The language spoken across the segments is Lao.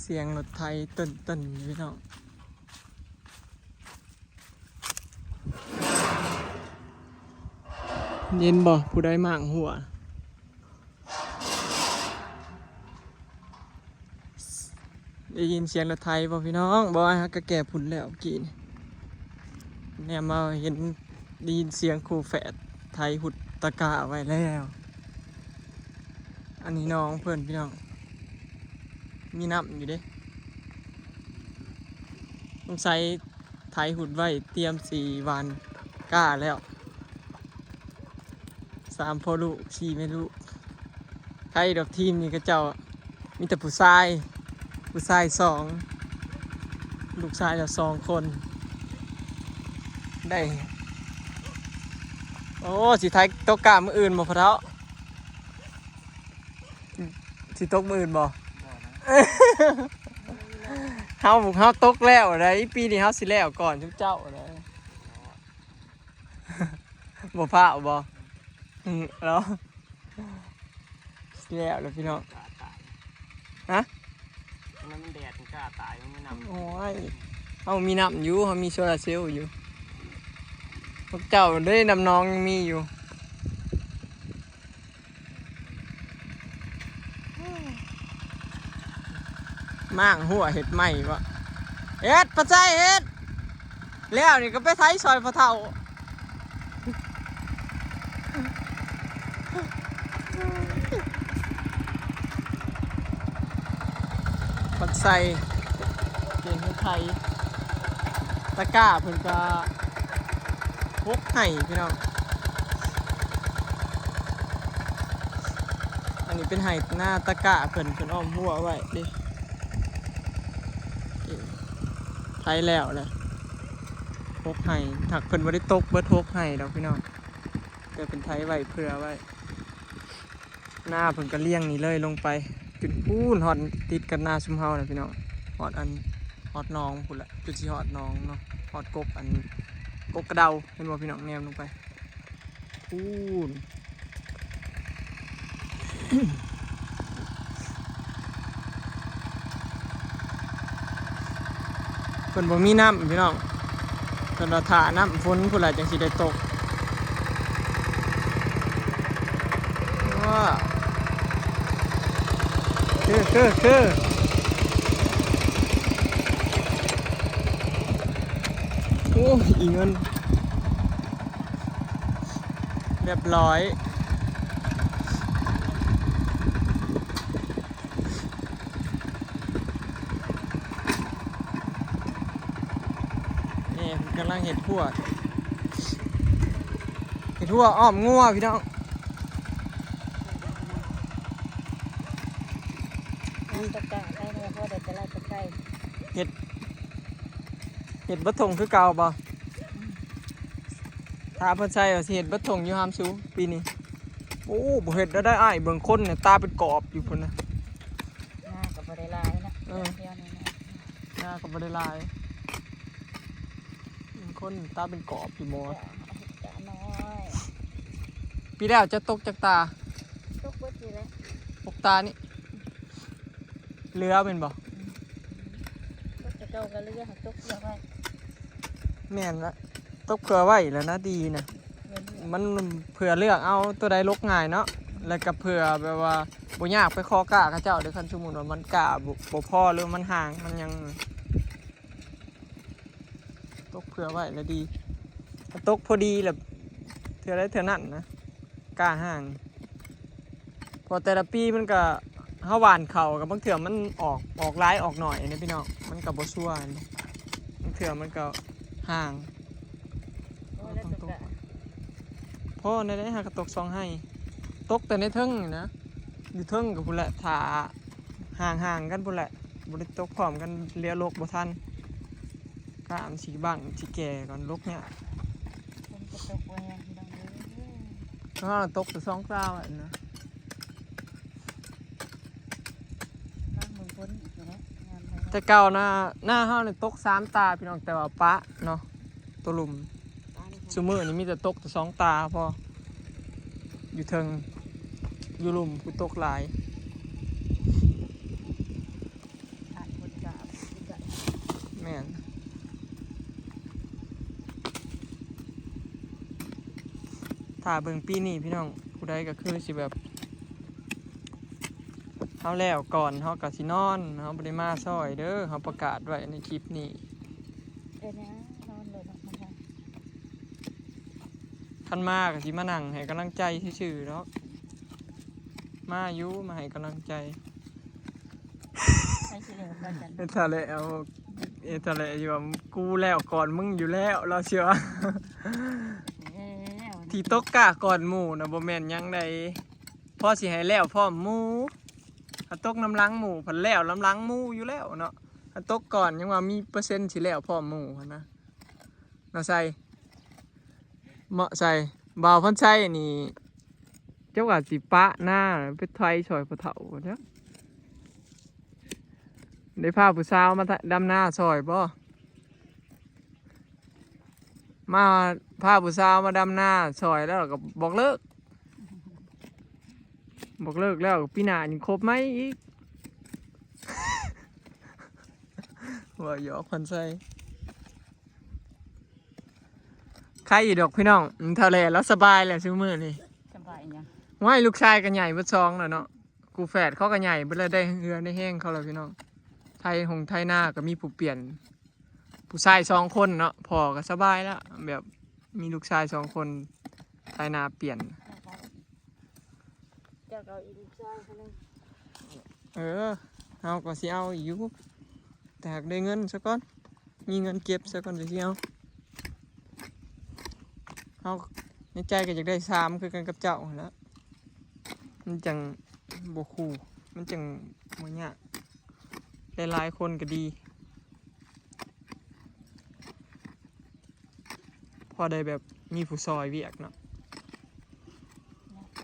ສຽງລົດໄຖເຕີນໆຢູ່ພີ່ນ້ອງ. ເຫັນບໍ່ ຜູ້ໃດມ້າງຫົວ? ໄດ້ຍິນສຽງລົດໄຖບໍ່ພີ່ນ້ອງ? ບໍ່ ອ້າຍຮັກກະແກ່ພຸ້ນແລ້ວກີ້ນີ້ ແນມມາເຫັນ ໄດ້ຍິນສຽງຄູ່ແຝດໄຖຫຸດຕະກ້າໄວ້ແລ້ວ. ອັນນີ້ໜອງເພິ່ນພີ່ນ້ອງ ມີນ້ຳຢູ່ເດ້ ສົງໄສໄຖຫຸດໄວ້ ຕຽມຊິຫວ່ານກ້າແລ້ວ. ສາມພໍ່ລູກ ສີ່ແມ່ລູກ ໃຜດອກ ທີມນີ້ເຂົາເຈົ້າມີແຕ່ຜູ້ຊາຍ ຜູ້ຊາຍສອງ ລູກຊາຍລະສອງຄົນ ໄດ້. ໂອ້ ຊິໄຖຕົກກ້າມື້ອື່ນບໍ່ພໍ່ເຖົ້າ? ຊິຕົກມື້ອື່ນບໍ່? ບໍ່ນະ ເຮົາ ເຮົາຕົກແລ້ວໃດ໋ ປີນີ້ເຮົາຊິແລ້ວກ່ອນຊຸມເຈົ້າໃດ໋. ບໍ່ຟ້າວບໍ່? ອືມ ເນາະ ແລ້ວລະພີ່ນ້ອງ. ກ້າຕາຍ ຮະ? ອັນນັ້ນມັນແດດ ມັນກ້າຕາຍ ມັນມີນ້ຳ. ໂອ້ຍ ເຮົາມີນ້ຳຢູ່ ເຮົາມີໂຊລາເຊວຢູ່ ພວກເຈົ້າເດ້ ນ້ຳໜອງຍັງມີຢູ່. ມ້າງຫົວເຮັດໃໝ່ບໍ່? ເຮັດ ປະໄສເຮັດ ແລ້ວນີ້ກໍໄປໄຖຊ່ອຍພໍ່ເຖົ້າ. ບັກໄຊ ເກງໄທ ຕະກ້າເພິ່ນກະຫົກໄຮ່ພີ່ນ້ອງ. ອັນນີ້ເປັນໄຮ່ນາຕະກ້າເພິ່ນ ເພິ່ນອ້ອມຮົ້ວໄວ້ເດ້. ໄຖແລ້ວແຫຼະ ຫົກໄຮ່ ຫາກເພິ່ນບໍ່ໄດ້ຕົກເບິດຫົກໄຮ່ດອກພີ່ນ້ອງ ແຕ່ເພິ່ນໄຖໄວ້ເຜື່ອໄວ້. ນາເພິ່ນກໍລຽງນີ້ເລີຍລົງໄປຈົນພຸ້ນ ຮອດຕິດກັບນາຊຸມເຮົານະພີ່ນ້ອງ ຮອດອັນ ຮອດໜອງພຸ້ນລະ ຈົນຊິຮອດໜອງເນາະ ຮອດກົກອັນ ກົກກະເດົາ ເຫັນບໍ່ພີ່ນ້ອງ ແນມລົງໄປພຸ້ນ. ເພິ່ນບໍ່ມີນ້ຳພີ່ນ້ອງ ເພິ່ນວ່າຖ້ານ້ຳຝົນພຸ້ນລະຈັ່ງຊິໄດ້ຕົກ. ເອີ ຄື ຄື ຄື ໂອ້ຍ ອີເງິນ ຮຽບຮ້ອຍ. ນີ້ເພິ່ນກຳລັງເຮັດຮົ້ວ ເຮັດຮົ້ວອ້ອມງົວພີ່ນ້ອງ. ຕະກະໄດ້ແດ່ ພໍໄດ້ຕະໄລຕະໄຄ. ເຮັດ ເຮັດເບິດທົ່ງຄືເກົ່າບໍ່? ອືມ ຖ້າເພິ່ນໃສ່ວ່າຊິເຮັດເບິດທົ່ງຢູ່ຫາມສູປີນີ້. ໂອ້ ບໍ່ເຮັດແລ້ວໄດ໋ອ້າຍ ເບິ່ງຄົນນີ້ຕາເປັນກອບຢູ່ພຸ້ນນະ. ນາກໍບໍ່ໄດ້ຫຼາຍນະ ເອີ ແຖວນີ້ນະ ນາກໍບໍ່ໄດ້ຫຼາຍ ເບິ່ງຄົນຕາເປັນກອບຢູ່ໝໍ. ກະ ກະນ້ອຍ. ປີແລ້ວເຈົ້າຕົກຈັກຕາ? ຕົກເບິດນີ້ແຫຼະ ຫົກຕານີ້. ເຫຼືອແມ່ນບໍ່? ອືມ ຕົກແຕ່ເກົ່າກໍເຫຼືອ ຕົກເພື່ອໄວ້. ແມ່ນລະ ຕົກເພື່ອໄວ້ແລ້ວນະ ດີນະ. ມັນເພື່ອເລືອກເອົາຕົວໃດລົກງ່າຍເນາະ ແລ້ວກໍເພື່ອແບບວ່າບໍ່ຍາກໄປຂໍກ້າເຂົາເຈົ້າເດ້. ຄັນສົມມຸດວ່າມັນກ້າບໍ່ ບໍ່ພໍ ຫຼືມັນຫ່າງມັນຫຍັງ ຕົກເພື່ອໄວ້ລະດີ. ຕົກພໍດີລະ ເທື່ອໃດເທື່ອນັ້ນນະ ກ້າຫ່າງ. ເພາະແຕ່ລະປີມັນກະ ເຮົາຫວ່ານເຂົ້າກະບາງເທື່ອມັນອອກ ອອກຫຼາຍອອກໜ້ອຍນະພີ່ນ້ອງ ມັນກະບໍ່ຊົວນະ. ບາງເທື່ອມັນກະຫ່າງ ໂອ້ຍ ແລ້ວຕົກ ພໍແນວໃດຫາກະຕົກສອງໄຮ່ ຕົກແຕ່ໃນເທິງນີ້ນະ ຢູ່ເທິງກະພຸ້ນແຫຼະ ຖ້າຫ່າງໆກັນພຸ້ນແຫຼະ ບໍ່ໄດ້ຕົກພ້ອມກັນ ເຫຼືອລົກບໍ່ທັນ. ກະມັນຊິບັ້ງຊິແກ່ກ່ອນ ລົກຍາກ. ຝົນກໍຕົກບໍ່ແຮງພີ່ນ້ອງເອີຍ ເອີ ຕົກແຕ່ສອງສາມອັນນະ. ລ້າງເບິ່ງຝົນອີກຢູ່ເນາະ ຍາມໃດເນາະ. ແຕ່ເກົ່ານະ ນາເຮົານີ້ຕົກສາມຕາພີ່ນ້ອງ ແຕ່ວ່າປະເນາະ ຕົວລຸ່ມ ປະນີ້ ຊຸມື້ນີ້ມີແຕ່ຕົກແຕ່ສອງຕາພໍ ຢູ່ເທິງ ຢູ່ລຸ່ມພຸ້ນຕົກຫຼາຍ. ທາງຄົ ຖ້າເບິ່ງປີນີ້ພີ່ນ້ອງ ຜູ້ໃດກໍຄືຊິແບບ ເຮົາແລ້ວກ່ອນ ເຮົາກໍຊິນອນ ເຮົາບໍ່ໄດ້ມາຊ່ອຍເດີ ເຮົາປະກາດໄວ້ໃນຄລິບນີ້. ເປັນຫຍັງ ນອນໂລດເນາະ ມັນ ຄັນມາກໍຊິມານັ່ງໃຫ້ກຳລັງໃຈຊື່ໆດອກ ມາຢູ່ ມາໃຫ້ກຳລັງໃຈ. ໃຜຊິແລ້ວກ່ອນກັນ ເຮັດທ່າແລ້ວ ເຮັດທ່າແລ້ວຢູ່ວ່າ ກູແລ້ວກ່ອນມຶງຢູ່ແລ້ວ ລາວຊິວ່າ ເອີ ທີ່ຕົກກ້າກ່ອນໝູ່ນະ ບໍ່ແມ່ນຫຍັງໃດ ພໍຊິໃຫ້ແລ້ວພ້ອມໝູ່ ຖ້າຕົກນຳຫຼັງໝູ່ ພັດແລ້ວນຳຫຼັງໝູ່ຢູ່ແລ້ວເນາະ ຖ້າຕົກກ່ອນຍັງວ່າມີເປີເຊັນຊິແລ້ວພ້ອມໝູ່ຫັ້ນນະ ເນາະໄຊ ເນາະໄຊ ບ່າວພອນໄຊນີ້ ເຈົ້າວ່າຊິປະນາໄປໄຖຊ່ອຍພໍ່ເຖົ້າພຸ້ນແຫຼະ ໄດ້ພາຜູ້ສາວມາດຳນາຊ່ອຍບໍ່? ມາພາຜູ້ສາວມາດຳນາຊ່ອຍແລ້ວກໍບອກເລີກ ບອກເລີກແລ້ວ ປີໜ້າຍັງຄົບໃໝ່ອີກ ເວົ້າຫຍອກຂວັນໄຊ. ໃຄຢູ່ດອກພີ່ນ້ອງ ເຖົ້າແຫຼະ ລາວສະບາຍແຫຼະຊຸມື້ນີ້. ສະບາຍຫຍັງ? ໂອ້ຍ ລູກຊາຍກໍໃຫຍ່ເບິດສອງແລ້ວເນາະ ຄູ່ແຝດເຂົາກໍໃຫຍ່ເບິດແລ້ວ ໄດ້ເຫື່ອໄດ້ແຮງເຂົາແລ້ວພີ່ນ້ອງ. ໄຖຫົງໄຖນາກໍມີຜູ້ປ່ຽນ ຜູ້ຊາຍສອງຄົນເນາະ ພໍ່ກໍສະບາຍແລ້ວ ແບບມີລູກຊາຍສອງຄົນ ໄຖນາປ່ຽນ. ເຈົ້າກໍເອົາອີກລູກຊາຍຄົນໜຶ່ງ. ເອີ ເຮົາກໍຊິເອົາຢູ່ ແຕ່ຫາກໄດ້ເງິນຊະກ່ອນ ມີເງິນເກັບຊະກ່ອນ ຈັ່ງຊິເອົາ. ເຮົາໃນໃຈກໍຢາກໄດ້ສາມຄືກັນກັບເຈົ້າຫັ້ນລະ ມັນຈັ່ງບໍ່ຄູ່ ມັນຈັ່ງບໍ່ຍາກ ຫຼາຍໆຄົນກໍດີ. ພໍໄດ້ແບບມີຜູ້ຊ່ອຍວຽກເນາະ.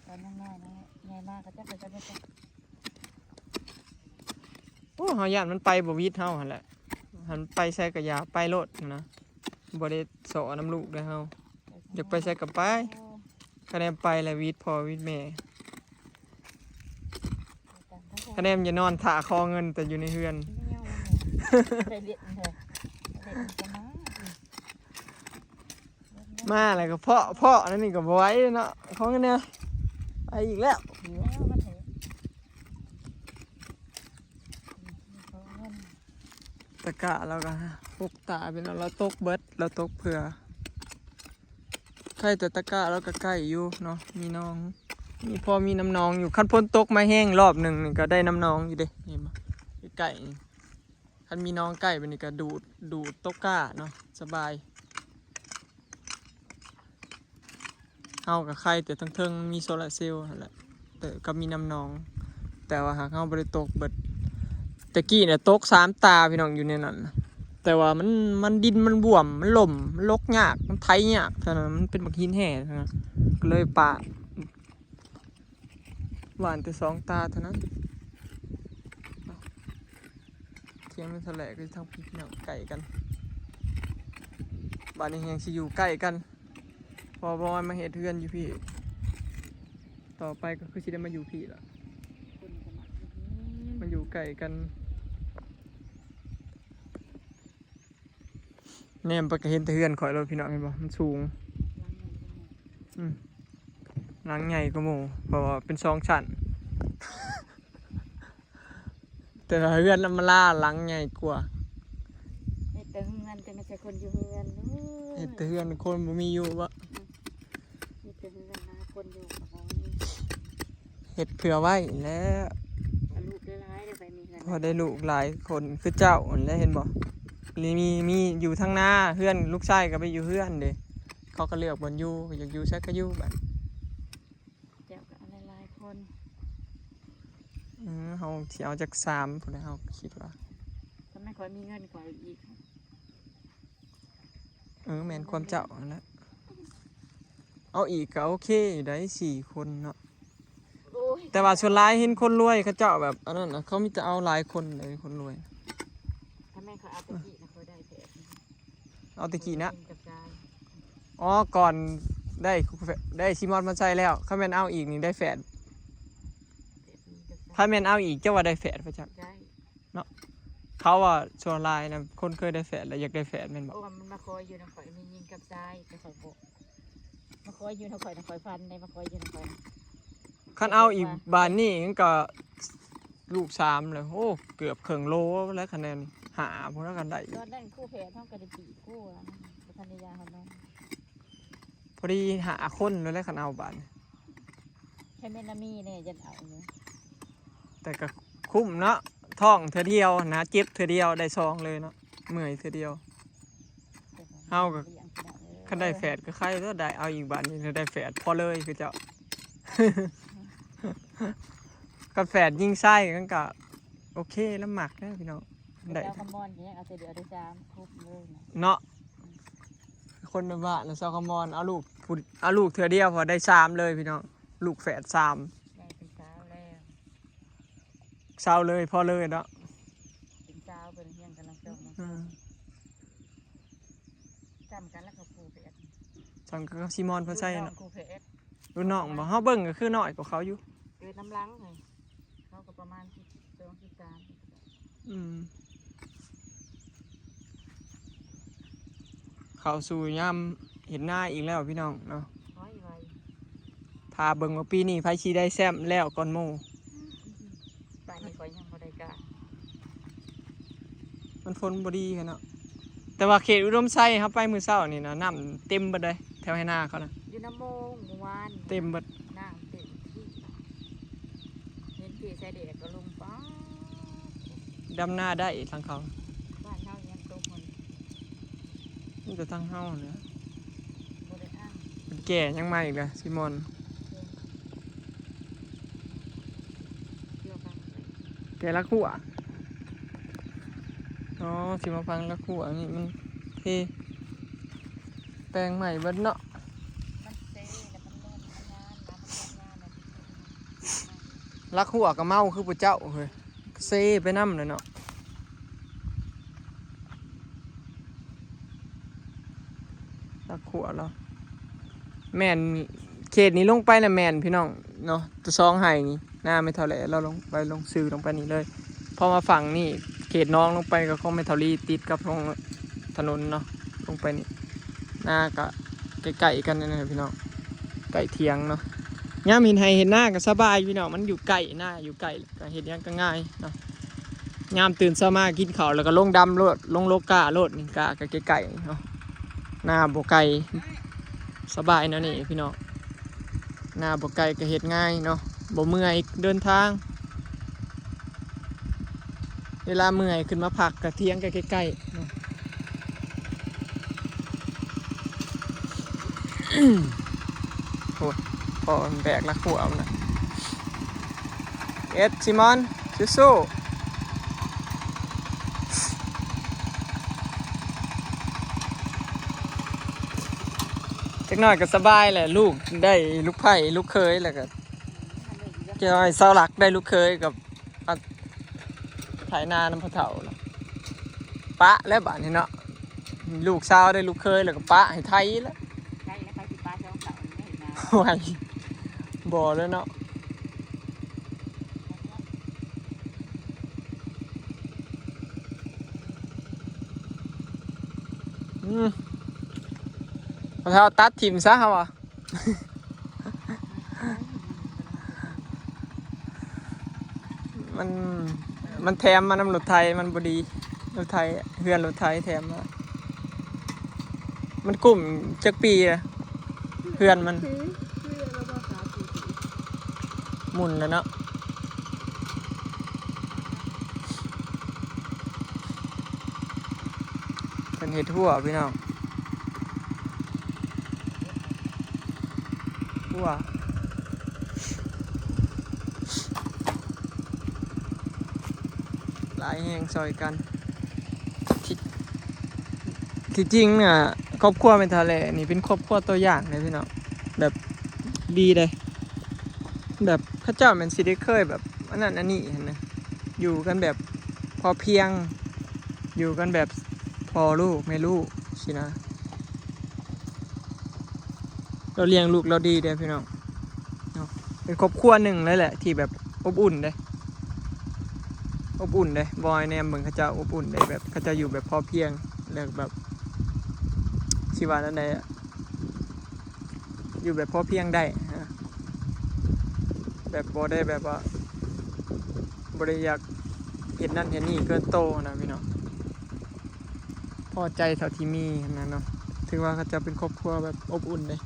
ຕອນຍັງນ້ອຍເນາະ ໃຫຍ່ມາກໍຈັກໄປຈັກໄປຈັກ. ໂອ້ ເຮົາຢ້ານມັນໄປບໍ່ວິດເຮົາຫັ້ນແຫຼະ ຫັ້ນໄປໃສກໍຢ່າໄປໂລດນະ ບໍ່ໄດ້ສໍນຳລູກເດ້ເຮົາ ຢາກໄປໃສກໍໄປ. ໂອ້ ຄະແນນໄປແລ້ວວິດພໍ່ວິດແມ່ ຄະແນນຢ່ານອນຖ້າຂໍເງິນແຕ່ຢູ່ໃນເຮືອນ. ໄດ້ເຫຼັ້ນເດີ ໄດ້ເຫຼັ້ນກໍມາ ມາແລ້ວກໍເພາະ ເພາະ ອັນນີ້ກໍບໍ່ໄຫວເນາະ ຂໍເງິນແດ່ ໄປອີກແລ້ວ. ຕະກະລາວກໍຫົກຕາໄປເນາະ ລາວຕົກເບິດ ລາວຕົກເຜື່ອ. ໃກ້ແຕ່ຕະກະລາວກໍໃກ້ຢູ່ເນາະ ມີໜອງ ມີພໍມີນ້ຳໜອງຢູ່. ຄັນຝົນຕົກມາແຮງຮອບໜຶ່ງນີ້ກໍໄດ້ນ້ຳໜອງຢູ່ເດ້ ເຫັນບໍ່ ໃກ້ໆນີ້. ຄັນມີໜອງໃກ້ບາດນີ້ກໍດູດ ດູດຕົກກ້າເນາະ ສະບາຍ. ເຮົາກໍໄຄແຕ່ເທິງໆ ມັນມີໂຊລາເຊວຫັ້ນແຫຼະ ແຕ່ກໍມີນ້ຳໜອງ ແຕ່ວ່າຫາກເຮົາບໍ່ໄດ້ຕົກເບິດ. ແຕ່ກີ້ນະຕົກສາມຕາພີ່ນ້ອງ ຢູ່ໃນນັ້ນນະ ແຕ່ວ່າມັນ ມັນ ດິນມັນບວມ ມັນລົ້ມ ມັນຫຼົກຍາກ ມັນໄຖຍາກ ເທົ່ານັ້ນ ມັນເປັນບັກຫີນແຮ່ເທົ່ານັ້ນ ກໍເລີຍປະ ຫວ່ານແຕ່ສອງຕາເທົ່ານັ້ນ. ຖຽງແມ່ນເທົ່າແຫຼະ ກໍທາງພີ່ນ້ອງໃກ້ກັນ ບາດນີ້ແຮງຊິຢູ່ໃກ້ກັນ ເພາະວ່າມາເຮັດເຮືອນຢູ່ພີ້ ຕໍ່ໄປກໍຄືຊິໄດ້ມາຢູ່ພີ້ລະ ມັນຢູ່ໃກ້ກັນ. ແນມໄປກໍເຫັນແຕ່ເຮືອນຂ້ອຍໂລດພີ່ນ້ອງ ເຫັນບໍ່ ມັນສູງ ອືມ ຫຼັງໃຫຍ່ກວ່າໝູ່ ເພາະວ່າເປັນສອງຊັ້ນ ແຕ່ວ່າເຮືອນລຳມາລາຫຼັງໃຫຍ່ກວ່າ. ເຮັດແຕ່ເຮືອນ ແຕ່ໄມ່ໃຊ່ຄົນຢູ່ເຮືອນເດີ ເຮັດແຕ່ເຮືອນ ຄົນບໍ່ມີຢູ່ບໍ? ອືມ ມີແຕ່ເຮືອນ ຫາຄົນຢູ່ກໍບໍ່ມີ ເຮັດເພື່ອໄວ້ແຫຼະ ເອົາລູກຫຼາຍໆ ໄດ້ໄປມີເຮືອນ ພໍໄດ້ລູກຫຼາຍຄົນຄືເຈົ້າຫັ້ນແຫຼະ ເຫັນບໍ່? ນີ້ມີ ມີຢູ່ທາງໜ້າເຮືອນ ລູກຊາຍກໍໄປຢູ່ເຮືອນເດ້ ເຂົາກໍເລືອກບ່ອນຢູ່ ຢາກຢູ່ໃສກໍຢູ່ບາດ ເຈົ້າກໍເອົາຫຼາຍໆຄົນ ເອີ ເຮົາຊິເອົາຈັກສາມພຸ້ນແຫຼະ ເຮົາຄິດວ່າ ທຳໄມຂ້ອຍມີເງິນຂ້ອຍອີກ. ເອີ ແມ່ນຄວາມເຈົ້າຫັ້ນແຫຼະ ເອົາອີກກໍໂອເຄຢູ່ໄດ໋ ສີ່ຄົນເນາະ. ໂອ້ຍ ແຕ່ວ່າສ່ວນຫຼາຍເຫັນຄົນລວຍເຂົາເຈົ້າແບບອັນນັ້ນນະ ເຂົາມີແຕ່ເອົາຫຼາຍຄົນເລີຍ ຄົນລວຍ. ຖ້າແມ່ນຂ້ອຍເອົາແຕ່ກີ້ນະ ຂ້ອຍໄດ້ແຜດ ເອົາແຕ່ກີ້ນະ ກິນກັບຊາຍ. ອໍ ກ່ອນໄດ້ ໄດ້ຊີມອດມາໃສ່ແລ້ວ ຄັນແມ່ນເອົາອີກນີ້ໄດ້ແຝດ ແຝດກິນກັບຊາຍ. ຄັນແມ່ນເອົາອີກ ເຈົ້າວ່າໄດ້ແຝດບໍ່ຈັກ ໄດ້ ເນາະ ເຂົາວ່າສ່ວນຫຼາຍນະ ຄົນເຄີຍໄດ້ແຝດແລ້ວຢາກໄດ້ແຝດແມ່ນບໍ່? ເພາະວ່າມັນມາຂໍຢູ່ນຳຂ້ອຍ ມີຍິງກັບຊາຍ ແຕ່ຂ້ອຍບໍ່ ມັ ຂ້ອຍຢູ່ນຳຂ້ອຍນະ ຂ້ອຍຝັນໄດ້ ມາຂ້ອຍຢູ່ນຳຂ້ອຍນະ. ຄັນເອົາອີກບາດນີ້ມັນກໍລູກສາມແລ້ວ. ໂອ້ ເກືອບເຄິ່ງໂລແລ້ວ ຄະແນນຫ້າພຸ້ນແລ້ວກັນໄດ້. ຕອນນັ້ນຄູ່ແພດເຮົາກໍໄດ້ປີກວ່າ ບໍ່ທັນໄດ້ຢາເຮົາເນາະ. ພໍດີຫ້າຄົນແລ້ວແຫຼະ ຄັນເອົາບາດນີ້. ແຄ່ແມ່ນນະມີແນ່ ຢ້ານເອົາຢູ່. ແຕ່ກໍຄຸ້ມເນາະ ທ້ອງເທື່ອດຽວນະ ເຈັບເທື່ອດຽວ ໄດ້ສອງເລີຍເນາະ ເມື່ອຍເທື່ອດຽວ. ເຮົາກໍ ຄັນໄດ້ແຝດກໍໄຄແລ້ວ ໄດ້ເອົາອີກບາດນີ້ ໄດ້ແຝດພໍເລີຍຄືເຈົ້າ. ຄັນແຝດຍິງຊາຍມັນກໍໂອເຄ ລຳມັກແລ້ວພີ່ນ້ອງ. ໄດ້ ເຈົ້າຄຳມອນກໍຍັງເອົາແຕ່ດຽວໄດ້ສາມ ຄົບເລີຍນະ ເນາະ. ຄົນໃນບ້ານນະ ຊາວຄຳມອນ ເອົາລູກຜູ້ ເອົາລູກເທື່ອດຽວ ພໍໄດ້ສາມເລີຍພີ່ນ້ອງ ລູກແຝດສາມ. ໃຫຍ່ເປັນສາວແລ້ວ ເຊົາເລີຍ ພໍເລີຍເນາະ. ເປັນສາວ ເພິ່ນຮຽນກຳລັງຈົບເນາະ. ອືມ ສ່ຳກັນແລ້ວກັບຄູ່ແຝດ ສ່ຳກັນກັບຊີມອນ ເພິ່ນໃສ່ເນາະ ເປັນນ້ອງຄູ່ແຝດ. ລຸ້ນນ້ອງບໍ່? ເຮົາເບິ່ງກໍຄືນ້ອຍກວ່າເຂົາຢູ່ ເກີດນຳຫຼັງໃຫ້ ເຂົາກໍປະມານສິບສອງ ສິບສາມ. ອືມ ເຂົ້າສູ່ຍາມເຮັດນາອີກແລ້ວພີ່ນ້ອງເນາະ. ໄວໆ ຖ້າເບິ່ງວ່າປີນີ້ໃຜຊິໄດ້ແຊ້ມແລ້ວກ່ອນໝູ່. ປານນີ້ຂ້ອຍຍັງບໍ່ໄດ້ການ ມັນຝົນບໍ່ດີຫັ້ນເນາະ. ແຕ່ວ່າເຂດອຸດົມໄຊເຮົາໄປມື້ເຊົ້ານີ້ນະ ນ້ຳເຕັມເບິດເດ້ ແຖວໄຮ່ນາເຂົານະ. ຢູ່ນຳໂມງມື້ວານ ເຕັມເບິດ ນ້ຳເຕັມທີ່ ເຫັນເຈໃສ່ແດດກໍລົງ ປາດ ດຳນາໄດ້ທາງເຂົາ. ບ້ານເຮົາຍັງຕົກມັນ ມີແຕ່ທາງເຮົາແຫຼະ ບໍ່ໄດ້ອ້າງ. ເປັນແກ່ຍັງມາອີກແລ້ວ ຊີມອນ ແກ່ລາຄົວ. ອໍ ຊິມາຝັງລາຄົວນີ້ ມັນເທແປງໃໝ່ເບິດເນາະ. ມັນເຊແລ້ວມັນລົມ ມັນຍານ ນ້ຳມັນຍານ ລາຄົວກໍເມົາຄືຜູ້ເຈົ້າເຮີ້ຍ ເຊໄປນຳແຫຼະເນາະ. ລາຄົວລາວ ແມ່ນ ເຂດນີ້ລົງໄປນະແມ່ນພີ່ນ້ອງເນາະ ແຕ່ສອງໄຮ່ນີ້ ນາແມ່ເຖົ້າແຫຼະ ລາວລົງໄປ ລົງຊື່ລົງໄປນີ້ເລີຍ. ເພາະວ່າຝັ່ງນີ້ເຂດໜອງລົງໄປກໍຂອງແມ່ເຖົ້າລີ ຕິດກັບຂອງຖະໜົນເນາະ. ລົງໄປນີ້ ນາກະໃກ້ໆກັນນີ້ນະພີ່ນ້ອງ ໃກ້ຖຽງເນາະ. ຍາມເຮັດໄຮ່ເຮັດນາກໍສະບາຍພີ່ນ້ອງ ມັນຢູ່ໃກ້ ນາຢູ່ໃກ້ ກໍເຮັດຫຍັງກໍງ່າຍເນາະ. ຍາມຕື່ນເຊົ້າມາກິນເຂົ້າແລ້ວກໍລົງດຳໂລດ ລົງໂລກາໂລດ ນີ້ກະ ກະໃກ້ໆເນາະ ນາບໍ່ໄກ ສະບາຍແນວນີ້ພີ່ນ້ອງ. ນາບໍ່ໄກກໍເຮັດງ່າຍເນາະ ບໍ່ເມື່ອຍເດີນທາງ. ເວລາເມື່ອຍຂຶ້ນມາພັກກະຖຽງກະໃກ້ໆເນາະ. ໂອ້ຍ ພໍ່ມັນແບກລາຄົວມັນນະ. ເອັດ ຊີມອນ ສູ້ໆ ຈັກໜ້ອຍກໍສະບາຍແຫຼະ ລູກໄດ້ລູກໃພ້ລູກເຂີຍ ແລ້ວກໍ ເຈົ້າໃຫ້ເສົາຫຼັກໄດ້ລູກເຂີຍກັບ ອາ ໄຖນານຳພໍ່ເຖົ້າລະ ປະແລ້ວບາດນີ້ເນາະ. ລູກສາວໄດ້ລູກເຂີຍແລ້ວກໍປະໃຫ້ໄຖແລ້ວ ໃຊ້ແລ້ວໃຜຊິປະສອງເຂົານີ້ເນາະ. ໂອ້ຍ ບໍ່ແລ້ວເນາະ. ອືມ ພໍ່ເຖົ້າຕັດຖິ້ມຊະເຮົາວ່າ. ມັນ ມັນແຖມມານຳລົດໄຖ ມັນບໍ່ດີ ລົດໄຖ ເຮືອນລົດໄຖແຖມມາ. ມັນກຸ້ມຈັກປີລະ ເຮືອນມັນ? ໝຸ່ນແລ້ວເນາະ. ເພິ່ນເຮັດຮົ້ວພີ່ນ້ອງ ຮົ້ວ ຫຼາຍແຮງຊ່ອຍກັນ. ທີ່ ທີ່ຈິງນະ ຄອບຄົວແມ່ນທະແລະນີ້ເປັນຄອບຄົວຕົວຢ່າງເດ້ພີ່ນ້ອງ ແບບດີເດ້ ແບບເຂົາເຈົ້າແມ່ນຊິໄດ້ເຄີຍແບບອັນນັ້ນອັນນີ້ຫັ້ນນະ ຢູ່ກັນແບບພໍພຽງ ຢູ່ກັນແບບພໍ່ລູກແມ່ລູກຊີ້ນະ. ລາວລ້ຽງລູກລາວດີເດ້ພີ່ນ້ອງເນາະ ເປັນຄອບຄົວໜຶ່ງເລີຍແຫຼະທີ່ແບບອົບອຸ່ນເດ້ ອົບອຸ່ນເດ້ ບໍ່ໃຫ້ແນມເບິ່ງເຂົາເຈົ້າອົບອຸ່ນເດ້ ແບບເຂົາເຈົ້າຢູ່ແບບພໍພຽງ ແລ້ວແບບ ຊິວ່າແນວໃດອະ. ຢູ່ແບບພໍພຽງໄດ້ ແບບບໍ່ໄດ້ແບບວ່າ ບໍ່ໄດ້ຢາກເຮັດນັ້ນເຮັດນີ້ເກີນໂຕນະພີ່ນ້ອງ. ພໍໃຈເທົ່າທີ່ມີຫັ້ນນະເນາະ. ຖືວ່າເຂົາເຈົ້າເປັນຄອບຄົວແບບອົບອຸ່ນເດ້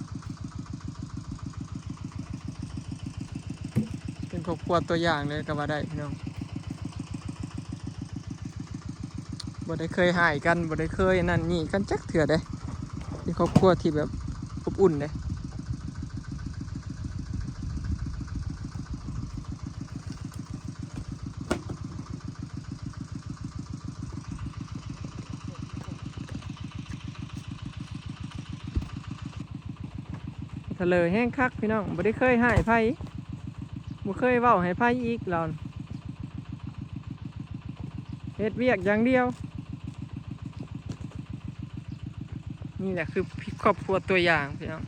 ເປັນຄອບຄົວຕົວຢ່າງເລີຍກໍວ່າໄດ້ພີ່ນ້ອງ. ບໍ່ໄດ້ເຄີຍຮ້າຍກັນ ບໍ່ໄດ້ເຄີຍອັນນັ້ນນີ້ກັນຈັກເທື່ອເດ້. ເປັນຄອບຄົວທີ່ແບບອົບອຸ່ນເດ້. ທະເລີແຮງຄັກພີ່ນ້ອງ ບໍ່ໄດ້ເຄີຍຮ້າຍໃຜ ບໍ່ເຄີຍເວົ້າໃຫ້ໃຜອີກລາວ ເຮັດວຽກຢ່າງດຽວ. ນີ້ແຫຼະຄືຄອບຄົວຕົວຢ່າງພີ່ນ້ອງ.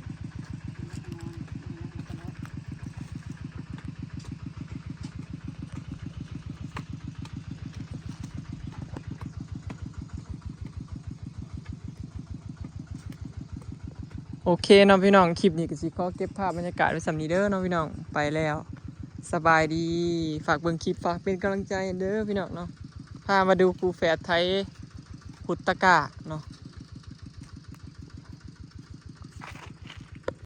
ໂອເຄເນາະພີ່ນ້ອງ ຄລິບນີ້ກໍຊິຂໍເກັບພາບບັນຍາກາດໄວ້ສ່ຳນີ້ເດີເນາະພີ່ນ້ອງ. ໄປແລ້ວ ສະບາຍດີ. ຝາກເບິ່ງຄລິບ ຝາກເປັນກຳລັງໃຈເດີພີ່ນ້ອງເນາະ. ພາມາດູຄູ່ແຝດໄທ ຄຸດຕະກາເນາະ.